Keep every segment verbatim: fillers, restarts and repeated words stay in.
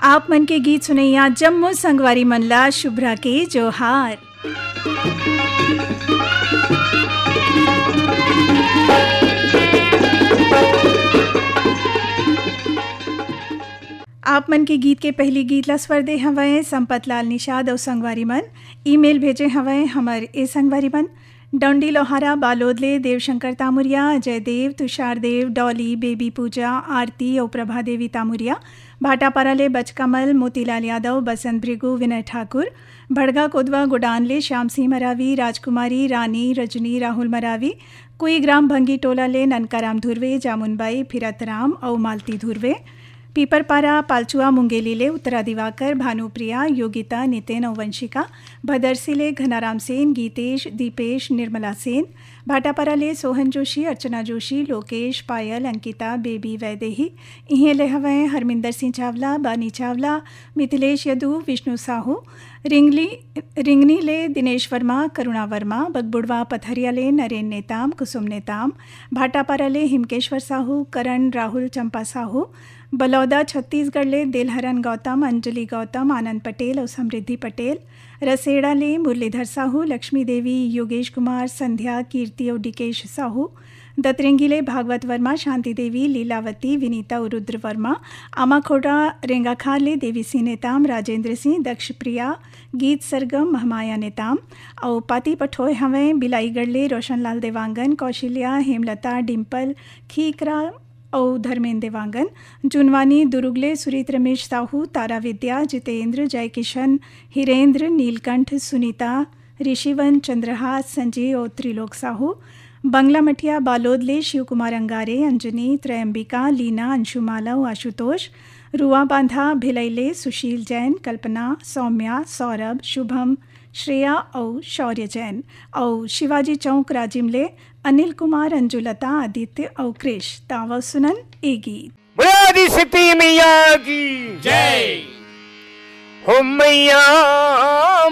आप मन के गीत सुनैया जम्मो संगवारी मन ला शुभ्रा के जोहार। आप मन के गीत के पहली गीत ला स्वर दे हवय संपत लाल निषाद अउ संगवारी मन। ईमेल भेजे हवय हमर ए संगवारी मन, डौंडी लोहारा बालोद ले देवशंकर तामुरिया, अजय देव, तुषार देव, डॉली, बेबी पूजा, आरती अउ प्रभा देवी तामुरिया, भाटापारा ले बचकमल, मोतीलाल यादव, बसंत भृगु, विनय ठाकुर, भड़गा कोदवा गोडान ले श्याम सिंह मरावी, राजकुमारी, रानी, रजनी, राहुल मरावी, कुईग्राम भंगी टोला ले ननकाराम धुर्वे, जामुनबाई, फिरत राम अउ मालती धुर्वे, पीपरपारा, पालचुआ, मुंगेली ले उत्तरा दिवाकर, भानुप्रिया, योगिता, नितिन अउ वंशिका, भदरसी ले घनाराम सेन, गीतेश, दीपेश, निर्मला सेन, भाटापारा ले सोहन जोशी, अर्चना जोशी, लोकेश, पायल, अंकिता, बेबी, वैदेही, इहें ले हवंय हरमिंदर सिंह चावला, बानी चावला, मिथिलेश यदु, विष्णु साहू, रिंगली, रिंगनी ले दिनेश वर्मा, करुणा वर्मा, बगबुड़वा पथरिया ले नरेन नेताम, कुसुम नेताम, भाटापारा ले हिमकेश्वर साहू, करण, राहुल, चंपा साहू, बलौदा छत्तीसगढ़ ले देलहरन गौतम, अंजलि गौतम, आनंद पटेल अउ समृद्धि पटेल, रसेड़ा ले मुरलीधर साहू, लक्ष्मी देवी, योगेश कुमार, संध्या, कीर्ति अउ डिकेश साहू, दतरेंगी ले भागवत वर्मा, शांति देवी, लीलावती, विनीता अउ रुद्र वर्मा, आमाखोड़ा रेंगाखार ले देवी सिंह नेताम, राजेंद्र सिंह, दक्ष प्रिया, गीत सरगम, महमाया नेताम, अउ पाती पठोय हवंय बिलाईगढ़ ले रोशनलाल देवांगन, कौशल्या, हेमलता, डिम्पल, खीकरा अउ धर्मेन देवांगन, जुनवानी दुरुग ले सुरीत रमेश साहू, तारा विद्या, जितेंद्र, जयकिशन, हिरेंद्र, नीलकंठ, सुनीता, ऋषिवन, चंद्रहास, संजीव अउ त्रिलोक साहू, बंगला मठिया बालोद ले शिव कुमार अंगारे, अंजनी, त्रयंबिका, लीना, अंशुमाला अउ आशुतोष, रुआ बांधा भिलई ले सुशील जैन, कल्पना, सौम्या, सौरभ, शुभम, श्रेया अउ शौर्य जैन, अउ शिवाजी चौक राजिम ले अनिल कुमार, अंजुलता, आदित्य अउ क्रिश। तावव सुनन ए गीत। बोले आदि शक्ति मैया की जय। हो मैया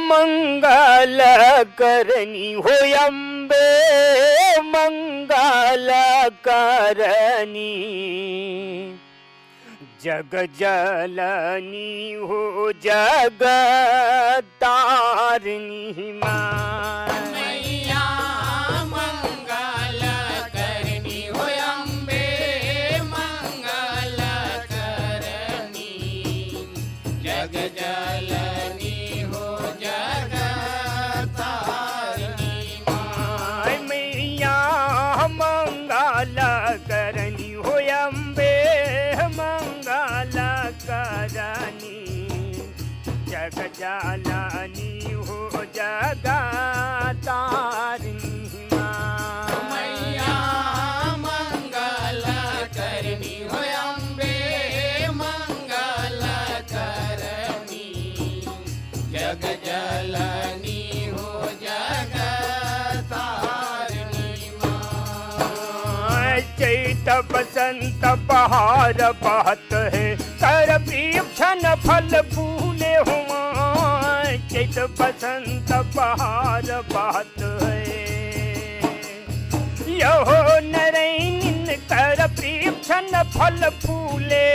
मंगल करनी, हो अम्बे मंगल करनी, जग जननी हो जग तारनी माँ। मैया मंगल करनी हो अम्बे मंगल करनी, जग जननी हो जग तारनी माँ। मैया मंगल करनी हो अम्बे मंगल करनी, जग जननी हो जग तारनी माँ। मैया मंगल करनी हो अम्बे मंगल करनी, जग जननी हो जग तारनी माँ। चैत बसंत बहार बहत है, कर वृक्षन फल फूले हुआ। चैत बसंत बहार बहत है, यहो नरैनिन कर वृक्षन फल फूले।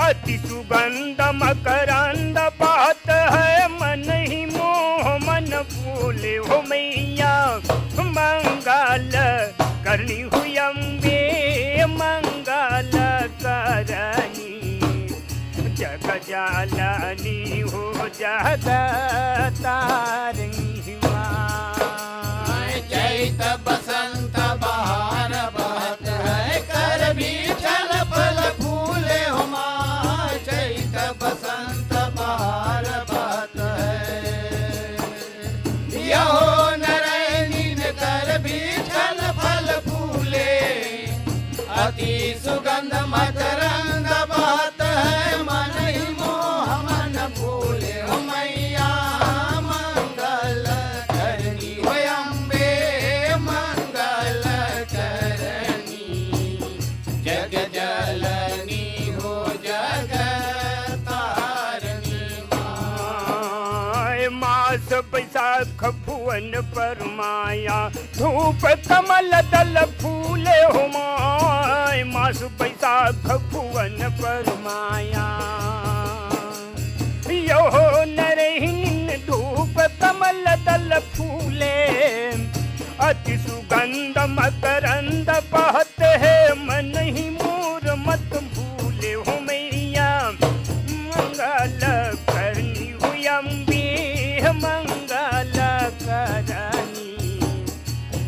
अति सुगंध मकरंद बहत है, मन ही मोह मन फूले। हो मैया मंगल करनी हो अम्बे मंगल करनी, जग जननी हो जग तारनी माँ। चैत बसंत बहार बहत है, कर वृक्षन फल फूले हो माँ। चैत बसंत बहार बहत है, यहो नरैनिन कर वृक्षन फल फूले। अति सुगंध मकरंद बहत है, मन ही मोह मन फूले। हो मैया मंगल करनी हो अम्बे मंगल करनी, जग जननी हो जग तारनी माँ। मास बैसाख भुवन पर माया, धूप कमल दल फूले हो माय। मास बैसाख भुवन पर माया, अति सुगंध मकरंद बहत है, मन ही मोर मत भूले हो मैया। मंगल करनी हो अम्बे, मंगल करनी,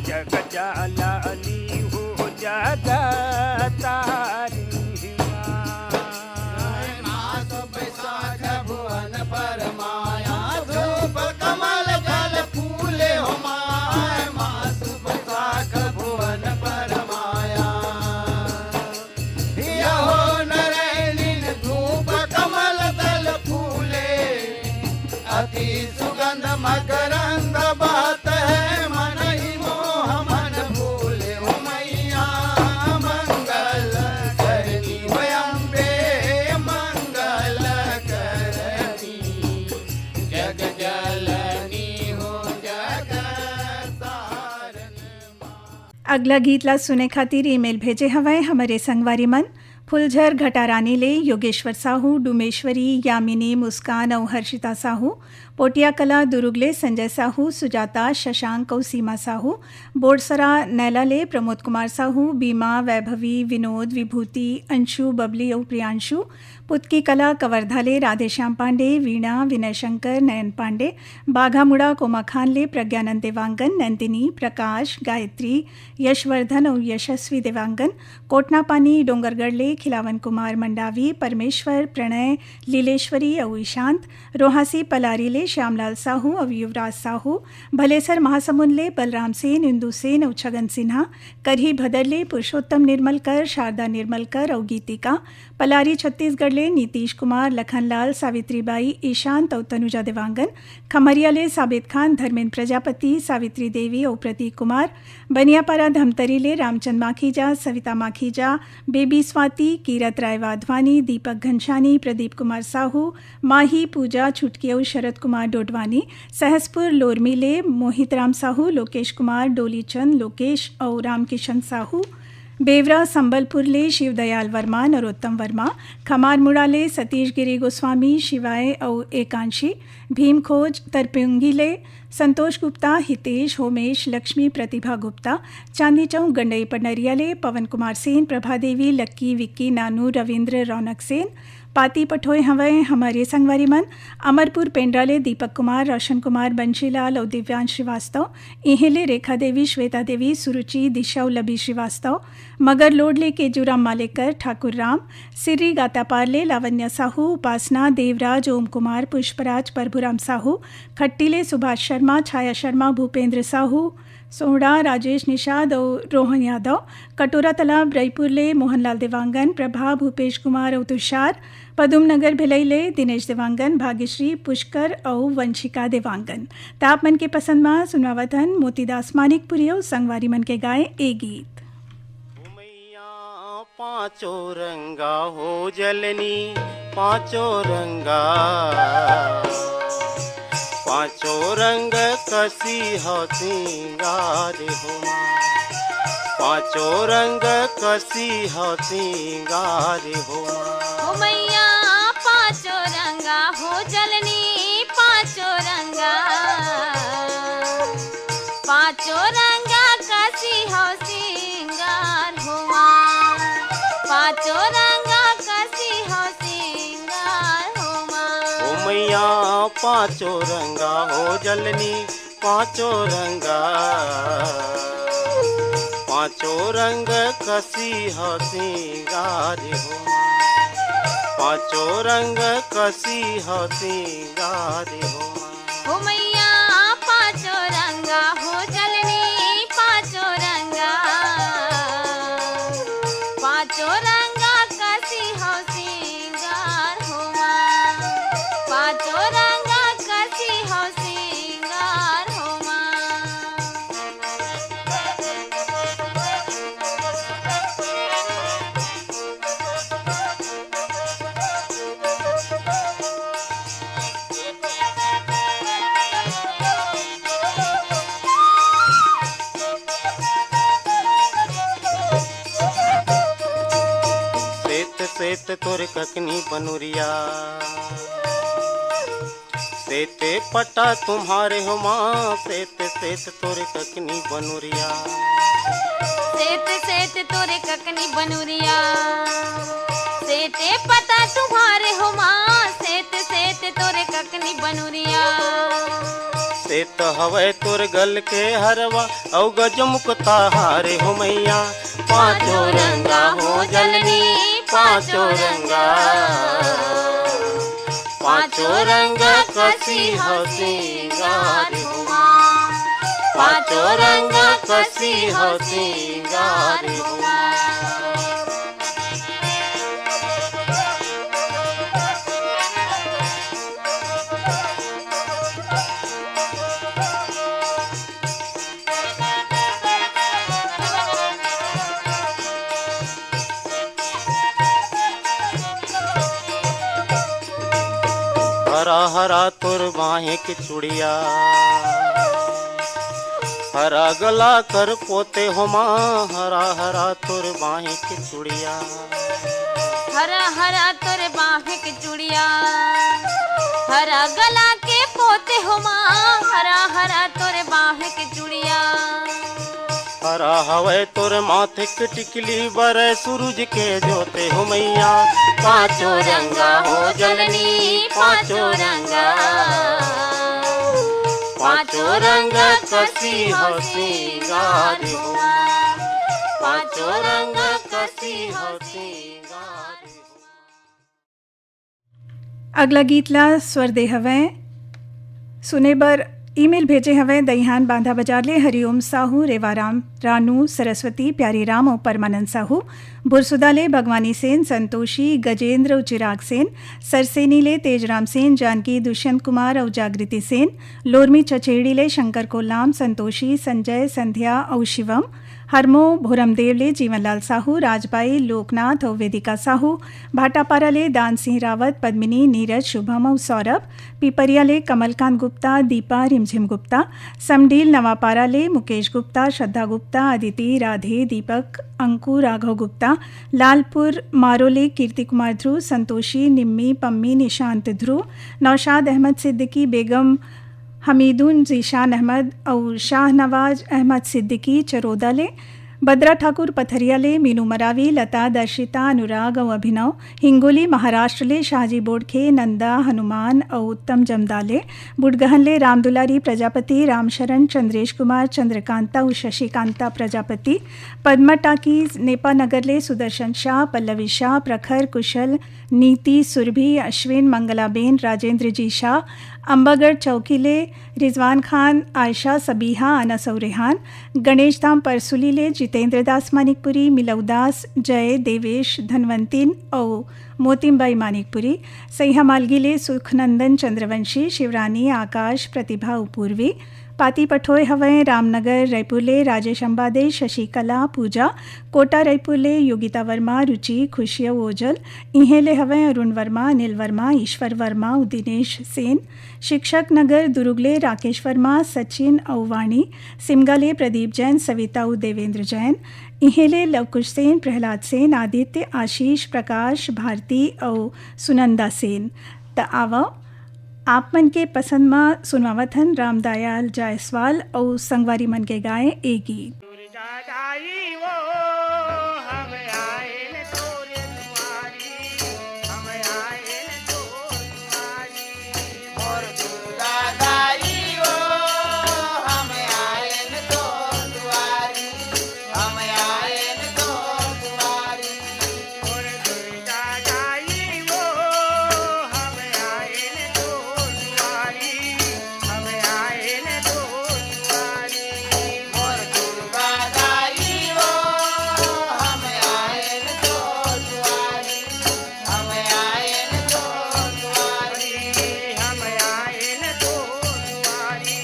जग जालनी हो जग तारनी माँ। मास बैसाख भुवन परमाया, धूप कमल जल फूले हो माय। मास बैसाख भुवन परमाया, यहो नरैनिन धूप कमल जल फूले। अति सुगंध मकरंद बहत है, मन ही मोह मन भूले हो मैया। मंगल करनी हो अम्बे, मंगल करनी, जग जालनी हो जग तारनी। अगला गीत ला सुने खातिर ईमेल भेजे हवय हमर ए संगवारी मन, फुलझर घटारानी ले योगेश्वर साहू, डूमेश्वरी, यामिनी, मुस्कान अउ हर्षिता साहू, पोटिया कला दुरुग ले संजय साहू, सुजाता, शशांक अउ सीमा साहू, बोरसरा नैला ले प्रमोद कुमार साहू, बीमा, वैभवी, विनोद, विभूति, अंशु, बबली अउ प्रियांशु, पुतकी कला कवर्धा ले राधेश्याम पांडे, वीणा, विनय शंकर, नयन पांडे, बाघामुड़ा कोमाखान ले प्रज्ञानंद देवांगन, नंदिनी, प्रकाश, गायत्री, यशवर्धन अउ यशस्वी देवांगन, कोटनापानी डोंगरगढ़ ले खिलावन कुमार मंडावी, परमेश्वर, प्रणय, लीलेश्वरी अउ ईशांत, रोहासी पलारी ले श्यामलाल साहू अउ युवराज साहू, भलेसर महासमुंद ले बलराम सेन, इंदु सेन अउ छगन सिन्हा, करही भदर ले पुरुषोत्तम निर्मलकर, शारदा निर्मलकर अउ गीतिका, पलारी छत्तीसगढ़ ले नीतीश कुमार, लखनलाल, सावित्रीबाई, ईशांत अउ तनुजा देवांगन, खमरिया ले साबित खान, धर्मेंद्र प्रजापति, सावित्री देवी अउ प्रतीक कुमार, बनियापारा धमतरी ले रामचंद माखीजा, सविता माखीजा, बेबी स्वाति, कीरत राय वाधवानी, दीपक घनशानी, प्रदीप कुमार साहू, माही, पूजा, छुटकी अउ शरद कुमार डोडवानी, सहसपुर लोरमी ले मोहित राम साहू, लोकेश कुमार, डोली चंद, लोकेश अउ रामकिशन साहू, बेवरा संबलपुर ले शिवदयाल वर्मा, नरोत्तम वर्मा, खमारमुड़ा ले सतीश गिरी गोस्वामी, शिवाय अउ एकांशी, भीमखोज तरपिंगी ले संतोष गुप्ता, हितेश, होमेश, लक्ष्मी, प्रतिभा गुप्ता, चांदी चौक गंडई पंडरिया ले पवन कुमार सेन, प्रभा देवी, लक्की, विक्की, नानू, रविंद्र, रौनक सेन, पाती पठोय हवय हमर ए संगवारी मन, अमरपुर पेंड्रा ले दीपक कुमार, रोशन कुमार, बंशीलाल अउ दिव्यांश श्रीवास्तव, इहें ले रेखा देवी, श्वेता देवी, सुरुचि, दिशा अउ लबी श्रीवास्तव, मगर लोड ले केजूराम मालेकर, ठाकुर राम, सिर्री गातापार ले लावण्य साहू, उपासना, देवराज, ओम कुमार, पुष्पराज, प्रभुराम साहू, खट्टी ले सुभाष शर्मा, छाया शर्मा, भूपेंद्र साहू, सोहड़ा, राजेश निषाद अउ रोहन यादव, कटोरा तालाब रईपुर ले मोहनलाल देवांगन, प्रभा, भूपेश कुमार अउ तुषार, पदुम नगर भिलई ले दिनेश देवांगन, भाग्यश्री, पुष्कर अउ वंशिका देवांगन। त आप मन के पसंद म सुनवावत हन मोतीदास मानिकपुरी अउ संगवारी मन के गाए ए गीत। ओ मैया पांचों रंगा हो जलनी, पांचों रंगा, पांचों रंग कसी हो सिंगार हो माँ, पांचों रंग कसी हो सिंगार हो माँ। ओ मैया पांचों रंगा हो जलनी, पांचों रंगा, पांचों रंगा कसी हो सिंगार हो माँ, पांचों रंगा कसी हो सिंगार हो माँ। ओ मैया पांचों रंगा हो जलनी, पांचों रंगा, पांचों रंग कसी हो सिंगार हो माँ, पांचों रंग कसी हो सिंगार हो माँ। हो मैया पांचों रंगा हो जलनी, पांचों रंगा, पांचों रंगा कसी हो सिंगार हो माँ, पांचों रंगा कसी हो सिंगार हो माँ। सेत सेत तोर ककनी बनुरिया, सेते पटा तुम्हारे हो माँ, सेते सेते तोरे ककनी बनुरिया। सेते सेते तोरे ककनी बनुरिया। सेते पटा तुम्हारे हो माँ, सेते सेते तोरे ककनी बनुरिया। सेत हवय तोर गल के हरवा, अउ गजमुख तहारे हो मैया। पाँचों रंगा हो जननी, पाँचों रंगा। पाँचों रंगा कसी हो सिंगार हो माँ। पाँचों रंगा कसी हो सिंगार हो माँ। हरा हरा तोर बाहें के चुड़िया, हरा गला कर पोते हो माँ, हरा हरा तोर बाहें के चुड़िया। हरा हरा तोर बाहें के चुड़िया, हरा गला के पोते हो माँ, हरा हरा तोर बाहें के चुड़िया। हरा हवय तोर माथे के टिकली, बरय सूरज के जोते हो मैया। पाँचों रंगा हो जननी, पाँचों रंगा। पाँचों रंगा कसी हो सिंगार हो माँ। पाँचों रंगा कसी हो सिंगार हो माँ। अगला गीत ला स्वर दे हवय सुने बर, ईमेल भेजे हवय दईहान बांधा बाजार ले हरिओम साहू, रेवाराम, रानू, सरस्वती, प्यारी राम अउ परमानंद साहू। बुरसुदा ले भगवानी सेन, संतोषी, गजेंद्र अउ चिराग सेन। सरसेनी ले तेजराम सेन, जानकी, दुष्यंत कुमार अउ जागृति सेन। लोरमी चचेड़ी ले शंकर कोलाम, संतोषी, संजय, संध्या अउ शिवम। हरमो भोरमदेव ले जीवनलाल साहू, राजबाई, लोकनाथ अउ वेदिका साहू। भाटापारा ले दान सिंह रावत, पद्मिनी, नीरज, शुभम अउ सौरभ। पिपरिया ले कमलकांत गुप्ता, दीपा, रिमझिम गुप्ता। समडील नवापारा ले मुकेश गुप्ता, श्रद्धा गुप्ता, अदिति, राधे, दीपक, अंकु, राघव गुप्ता। लालपुर मारो ले कीर्ति कुमार ध्रुव, संतोषी, निम्मी, पम्मी, निशांत ध्रुव। नौशाद अहमद सिद्दीकी, बेगम हमीदुन, जीशान अहमद अउ शाहनवाज अहमद सिद्दीकी चरोदा ले। बद्रा ठाकुर पथरिया ले, मीनू मरावी, लता, दर्शिता, अनुराग अउ अभिनव। हिंगोली महाराष्ट्र ले शाहजी बोड़खे, नंदा, हनुमान अउ उत्तम जमदाले। बुटगहन ले रामदुलारी प्रजापति, रामशरण, चंद्रेश कुमार, चंद्रकांता अउ शशिकांता प्रजापति। पद्मा टाकीज नेपा नगर ले सुदर्शन शाह, पल्लवी शाह, प्रखर, कुशल, नीति, सुरभि, अश्विन, मंगलाबेन, राजेंद्र जी शाह। अम्बागढ़ चौकी ले रिजवान खान, आयशा, सबीहा, अनस अउ रेहान। गणेश धाम परसुली ले जितेंद्र दास मानिकपुरी, मिलऊ दास, जय, देवेश, धनवंतिन अउ मोतिमबाई मानिकपुरी। सैहा मालगी ले सुखनंदन चंद्रवंशी, शिवरानी, आकाश, प्रतिभा अउ पूर्वी। पाती पठोय हवय रामनगर रईपुर ले राजेश अंबादे, शशिकला, पूजा। कोटा रईपुर ले योगिता वर्मा, रुचि, खुशी अउ ओजल। इहें ले हवय अरुण वर्मा, अनिल वर्मा, ईश्वर वर्मा अउ दिनेश सेन। शिक्षक नगर दुरुग ले राकेश वर्मा, सचिन अउ वाणी। सिमगा ले प्रदीप जैन, सविता अउ देवेंद्र जैन। इहें ले लवकुश सेन, प्रहलाद सेन, आदित्य, आशीष, प्रकाश, भारती अउ सुनंदा सेन। त आवव, आप मन के पसंद म सुनवावत हन रामदयाल जायसवाल अउ संगवारी मन के गाए ए गीत। दुर्गा दाई वो, हम आएन तोरे दुआरी, हम आएन तोरे दुआरी। मोर दुर्गा दाई वो, हम आएन तोरे दुआरी, हम आएन तोरे दुआरी। मोर दुर्गा दाई वो, हम आएन तोर दुआरी, हम आएन तोर दुआरी। मोर दुर्गा दाई वो, हम आएन तोर दुआरी, हम आएन तोर दुआरी, हम आएन तोर दुआरी।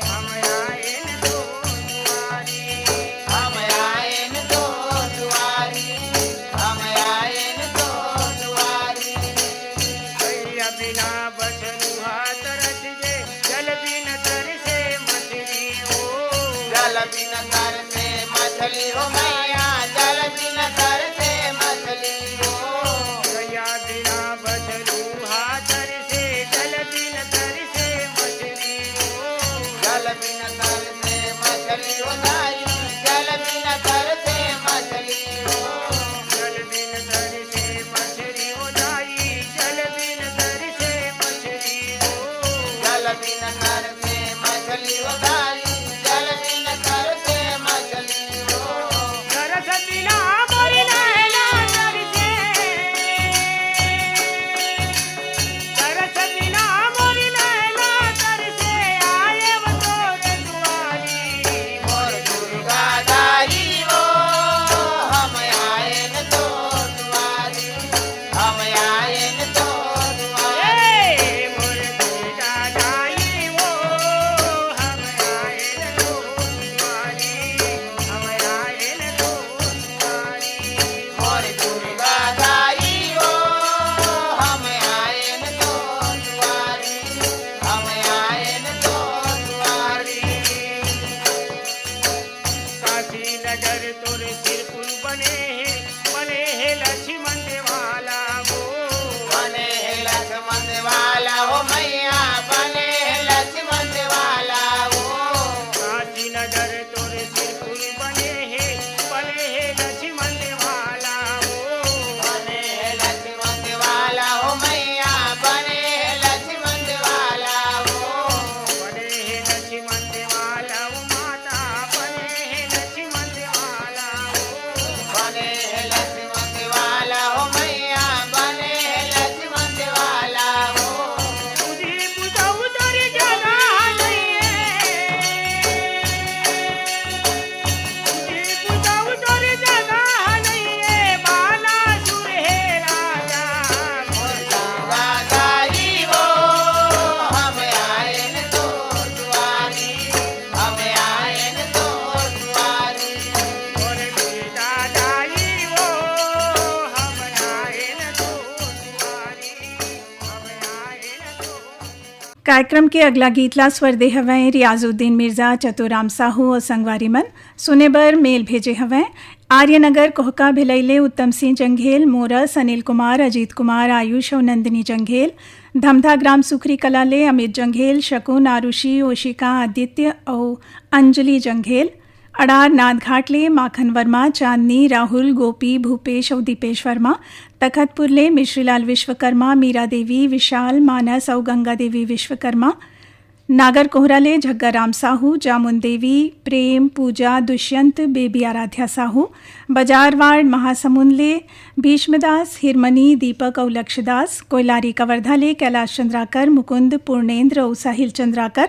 हम आएन तोर दुआरी, हम आएन तोर दुआरी, हम आएन तोर दुआरी। गैया बिना बछरू हा तरस गे, जल बिन तरसे मछली हो। जल बिन तरसे मछली हो मैया, जल बिन तरसे मछली हो। गैया बिना बछरू हा तरसे, जल बिन तरसे तरसे मछली हो दाई, जल बिन तरसे मछली हो। तरस बिना मोरी नैना तरसे। तरस बिना मोरी नैना तरसे, आए वो तोरे दुआरी। मोर दुर्गा दाई हो, हम आएन तोर दुआरी। हम आएन तोर दुआरी। ए, मोर दुर्गा दाई हो, हम आएन तोर दुआरी, हम आएन तोर दुआरी। मोर दुर्गा दाई हो, हम आएन तोर दुआरी, हम आएन तोर दुआरी। काशी नगर तोर सिरपुर बने हे, बने हे लक्ष्मण देवाला वो। बने हे लक्ष्मण देवाला हो मैया, बने हे लक्ष्मण देवाला वो। काशी नगर तोर सिरपुर बने हे, बने हे लक्ष्मण देवाला वो। बने हे लक्ष्मण देवाला हो मैया, बने हे लक्ष्मण देवाला वो। बने हे लक्ष्मण देवाला वो माता, बने हे लक्ष्मण देवाला वो। बने हे लक्ष्मण देवाला हो मैया, बने हे लक्ष्मण देवाला हो। तुझे बुझाऊ तोरी जगह नहीं है। तुझे बुझाऊ तोरी जगह नहीं है, बालासुर हे राजा। मोर दुर्गा दाई हो, हम आएन तोर दुआरी, हम आएन तोर दुआरी। मोर दुर्गा दाई हो, हम आएन तोर दुआरी, हम आएन तोर। कार्यक्रम के अगला गीत ला स्वर दे हवंय रियाजुद्दीन मिर्जा, चतुराम साहू अउ संगवारी मन। सुने बर मेल भेजे हवंय आर्यनगर कोहका भिलई ले उत्तम सिंह जंघेल, मोरस, अनिल कुमार, अजीत कुमार, आयुष अउ नंदिनी जंघेल। धमधा ग्राम सुखरी कला ले अमित जंघेल, शकुन, आरुषि, ओशिका, आदित्य अउ अंजलि जंघेल। अड़ार नादघाट ले माखन वर्मा, चांदनी, राहुल, गोपी, भूपेश अउ दीपेश वर्मा। तखतपुर ले मिश्रीलाल विश्वकर्मा, मीरा देवी, विशाल, मानस अउ गंगा देवी विश्वकर्मा। नागर कोहरा ले झग्गा राम साहू, जामुन देवी, प्रेम, पूजा, दुष्यंत, बेबी आराध्या साहू। बजारवाड़ महासमुंद ले भीष्मदास, हिरमनी, दीपक अउ लक्ष्यदास। कोइलारी कवर्धा ले कैलाश चंद्राकर, मुकुंद, पूर्णेंद्र अउ साहिल चंद्राकर।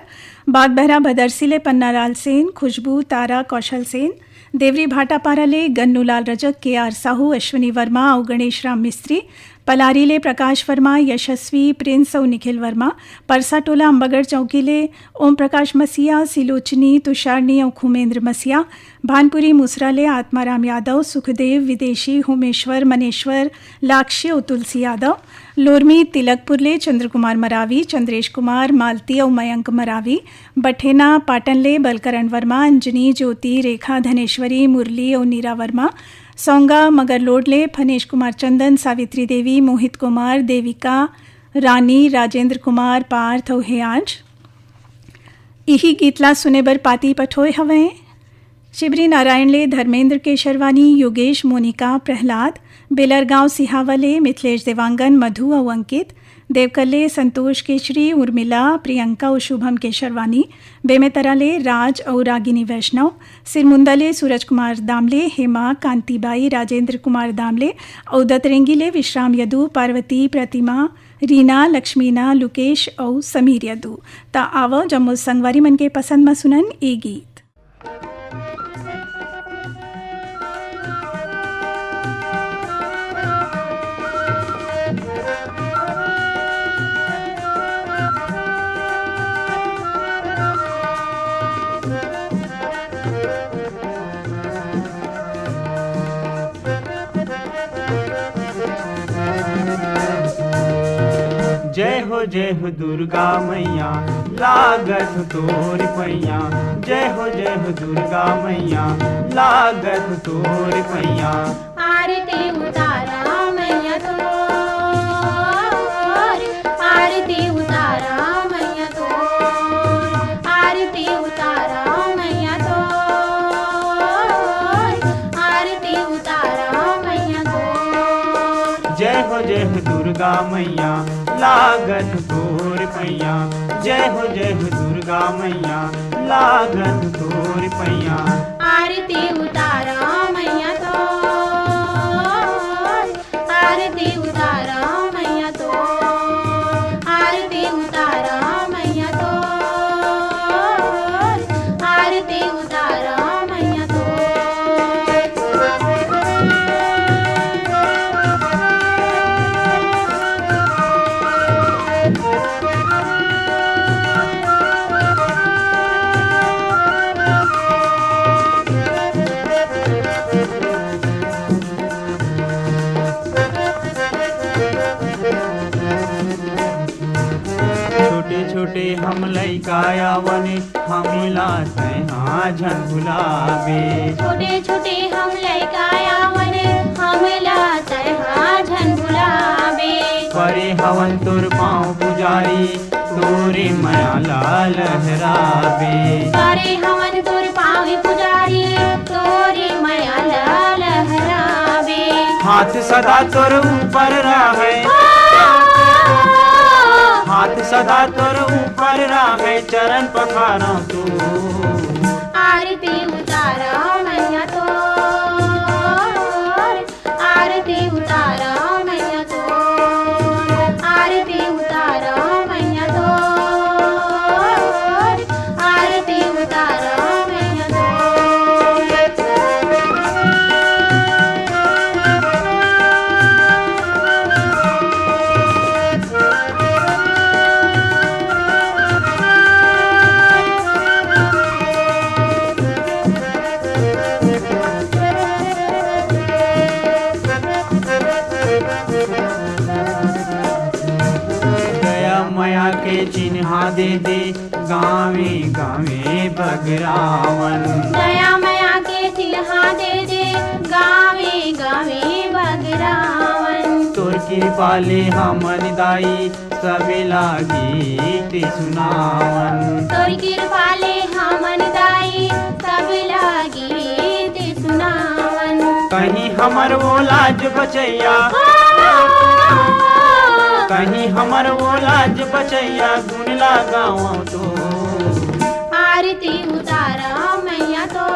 बागबहरा भदरसी ले पन्नालाल सेन, खुशबू, तारा, कौशल सेन। देवरी भाटापारा ले गन्नूलाल रजक, के आर साहू, अश्विनी वर्मा अउ गणेश राम मिस्त्री। पलारी ले प्रकाश वर्मा, यशस्वी, प्रिंस अउ निखिल वर्मा। परसा टोला अम्बागढ़ चौकी ले ओम प्रकाश मसीहा, सिलोचनी, तुषारनी अउ खुमेंद्र मसीहा। भानपुरी मुसरा ले आत्माराम यादव, सुखदेव, विदेशी, होमेश्वर, मनेश्वर, लाक्षी अउ तुलसी यादव। लोरमी तिलकपुर ले चंद्रकुमार मरावी, चंद्रेश कुमार, मालती अउ मयंक मरावी। बठेना पाटन ले बलकरण वर्मा, अंजनी, ज्योति, रेखा, धनेश्वरी, मुरली अउ नीरा वर्मा। सौंगा मगरलोड ले फनेश कुमार चंदन, सावित्री देवी, मोहित कुमार, देविका रानी, राजेंद्र कुमार, पार्थ अउ हेयांश। इही गीत ला सुने बर पाती पठोय हवंय शिवरी नारायण ले धर्मेंद्र केशरवानी, योगेश, मोनिका, प्रहलाद। बेलरगांव सिहावा ले मिथिलेश देवांगन, मधु अउ अंकित। देवकर ले संतोष केशरी, उर्मिला, प्रियंका अउ शुभम केशरवानी। बेमेतरा ले राज अउ रागिनी वैष्णव। सिरमुंदा ले सूरज कुमार दामले, हेमा, कांतिबाई, राजेंद्र कुमार दामले अउ दतरेंगी ले विश्राम यदु, पार्वती, प्रतिमा, रीना, लक्ष्मीना, लुकेश अउ समीर यदु। त आवव जम्मो संगवारी मन के पसंद म सुनन ए गीत। जय हो जय हो दुर्गा मैया, लागत हो तोर पैया। जय हो जय हो दुर्गा मैया, लागत हो तोर पैया। आरती उतारा मैया तोर, आरती उतारा मैया तोर, आरती उतारा मैया तोर, आरती उतारा मैया तोर। जय हो जय हो दुर्गा दुर्गा मैया, लागत तोर पैया। जय हो, जय हो दुर्गा मैया, लागत तोर पैया। आरती उतारा मैया तोर, आरती उतारा मैया तोर, आरती उतारा मैया तोर, आरती उतारा मैया तोर। छोटे छोटे हम लइका आवन, हमला तैहा झन भुलाबे। छोटे छोटे हम लइका आवन, हमला तैहा झन भुलाबे। परे हवन तोर पाँव पुजारी, तोरे मया ला लहराबे। परे हवन तोर पाँव पुजारी, तोरे मया ला लहराबे। हाथ सदा तोर ऊपर राहय, ओ, हाथ सदा तोर ऊपर राहय, चरण पखारव तोर। आरती उतारा मैया तोर, आरती उतारा मैया तोर, आरती उतारा मैया तोर, आरती उतारा मैया तोर। दया मया के चिन्हा दे दे, गावे गावे बगरावन। दया मया के चिन्हा दे दे, गावे गावे बगरावन। तोर कृपा ले हमन दाई, सबे ला गीत सुनावन। तोर कृपा ले हमन दाई, सबे ला गीत सुनावन। कहीं हमर वो लाज बचैया, ओ, कहीं हमर वो लाज बचैया, गुण ला गावं तोर। आरती उतारा मैया तोर,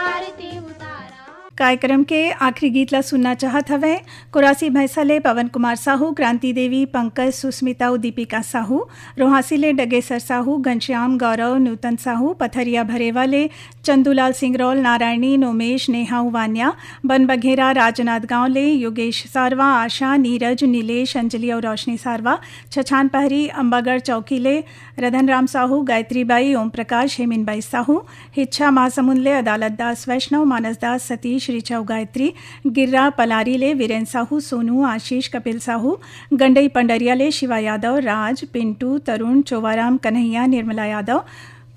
आरती उतारा। कार्यक्रम के आखिरी गीत ला सुनना चाहत हवय। कोरासी भैंसा ले पवन कुमार साहू, क्रांति देवी, पंकज, सुस्मिता अउ दीपिका साहू, रोहासी ले डगेसर साहू, घनश्याम, गौरव, नूतन साहू, पथरिया भरेवा ले चंदूलाल सिंगरौल, नारायणी, नोमेश, नेहा, उवान्या, बनबघेरा, राजनांदगांव ले योगेश सारवा, आशा, नीरज, नीलेश, अंजलि अउ रोशनी सारवा, छछान पहरी, अंबागढ़ चौकी ले रतन राम साहू, गायत्री बाई, ओम प्रकाश, हेमिन बाई साहू, हिच्छा महासमुंद ले अदालत दास वैष्णव, मानस दास, सतीश, ऋचा अउ गायत्री, गिर्रा पलारी ले वीरेन साहू, सोनू, आशीष, कपिल साहू, गंडई पंडरिया ले शिवा यादव, राज, पिंटू, तरुण, चोवाराम, कन्हैया, निर्मला यादव,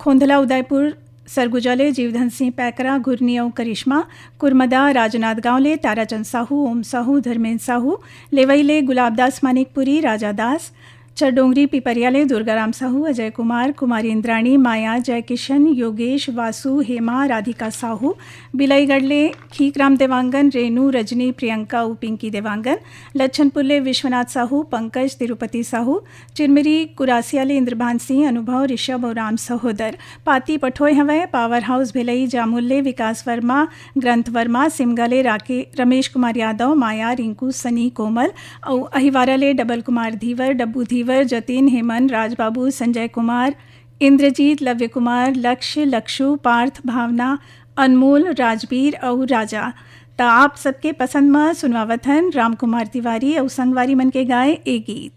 खोंधला उदयपुर, सरगुजा ले जीवधन सिंह पैकरा, घुरनी अउ करिश्मा, कुर्मदा, राजनांदगांव ले ताराचंद साहू, ओम साहू, धर्मेंद्र साहू, लेवई ले गुलाबदास मानिकपुरी, राजा दास, चरडोंगरी पिपरिया ले दुर्गाराम साहू, अजय कुमार, कुमारी इंद्राणी, माया, जयकिशन, योगेश, वासु, हेमा, राधिका साहू, बिलाईगढ़ ले खीकराम देवांगन, रेनू, रजनी, प्रियंका अउ पिंकी देवांगन, लच्छनपुर ले विश्वनाथ साहू, पंकज, तिरुपति साहू, चिरमिरी कुरासिया ले इंद्रभान सिंह, अनुभव, ऋषभ अउ राम सहोदर। पाती पठोय हवय पावर हाउस भिलई, जामुल ले विकास वर्मा, ग्रंथ वर्मा, सिमगा ले राके-, रमेश कुमार यादव, माया, रिंकू, सनी, कोमल अउ अहिवारा ले डबल कुमार धीवर, डब्बू धीवर, जतिन, हेमन, राजबाबू, संजय कुमार, इंद्रजीत, लव्य कुमार, लक्ष्य, लक्षु, पार्थ, भावना, अनमोल, राजबीर अउ राजा। त आप सबके पसंद म सुनवावत हन राम कुमार तिवारी अउ संगवारी मन के गाए ए गीत।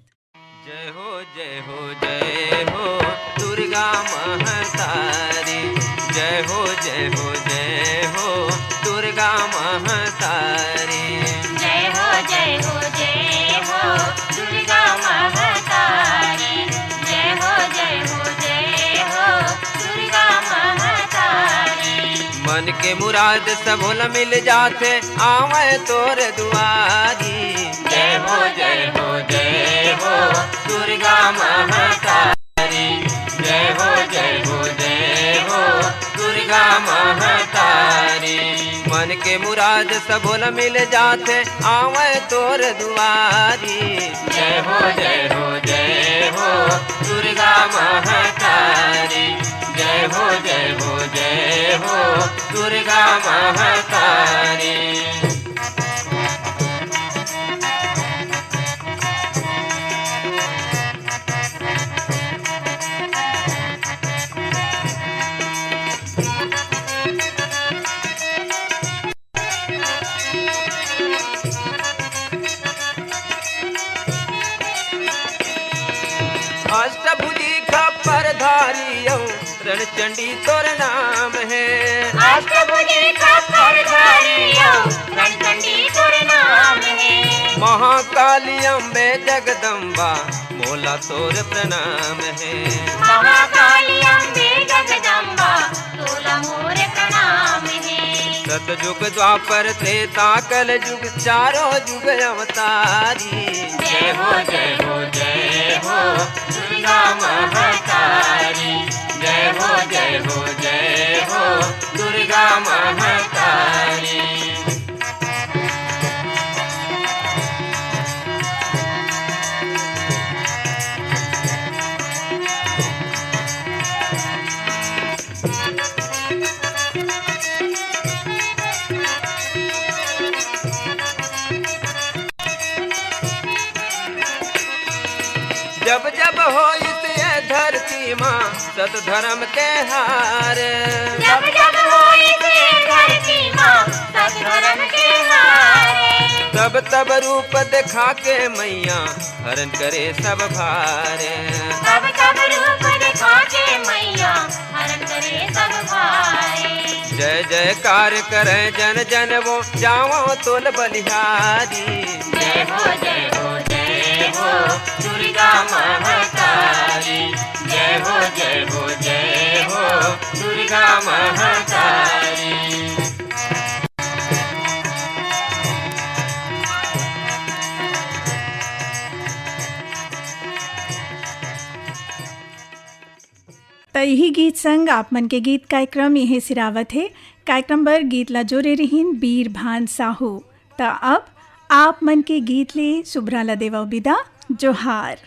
जय हो, जय हो, जय हो दुर्गा महतारी। जय हो, जय हो, जय हो दुर्गा महतारी। जय हो, जय हो, जय हो दुर्गा महतारी। जय हो, जय हो, जय हो दुर्गा महतारी। मन के मुराद सबो ल मिल जाथे, आवय तोर दुआरी। जय हो, जय हो, जय हो दुर्गा महतारी। जय हो, जय हो, जय हो दुर्गा महतारी। मन के मुराद सबो ल मिल जाथे, आवय तोर दुआरी। जय हो, जय हो, जय हो दुर्गा महतारी। जय हो, जय हो, जय हो दुर्गा महतारी। अष्टभुजी खप्पर धारी अउ रणचंडी तोर नाम हे। अष्टभुजी खप्पर धारी अउ रणचंडी तोर नाम हे। महाकाली अम्बे जगदम्बा, मोला तोर प्रणाम हे। महाकाली अम्बे जगदम्बा, तोला मोर प्रणाम हे। सतयुग द्वापर त्रेता कलयुग, चारों युग अवतारी। जय हो, जय हो, जय हो दुर्गा महतारी। जय हो, जय हो, जय हो दुर्गा महतारी। जब जब होइस ये धरती मा सत धर्म के हार। जब जब होइस ये धरती मा सत धर्म के हार। तब तब रूप दिखा के मैया हरण करे सब भार। तब तब रूप दिखा के मैया हरण करे सब भार। जय जयकार करे जन जन वो, जावो तोल बलिहारी। जय हो, जय हो, जय हो दुर्गा महतारी। जय हो, जय हो, जय हो दुर्गा महतारी। त इही गीत संग आप मन के गीत कार्यक्रम इहे सिरावत हे। कार्यक्रम बर गीत ला जोरे रिहिन बीर भान साहू। त अब आप मन के गीत ले सुभ्रा ला देवव बिदा। जोहार।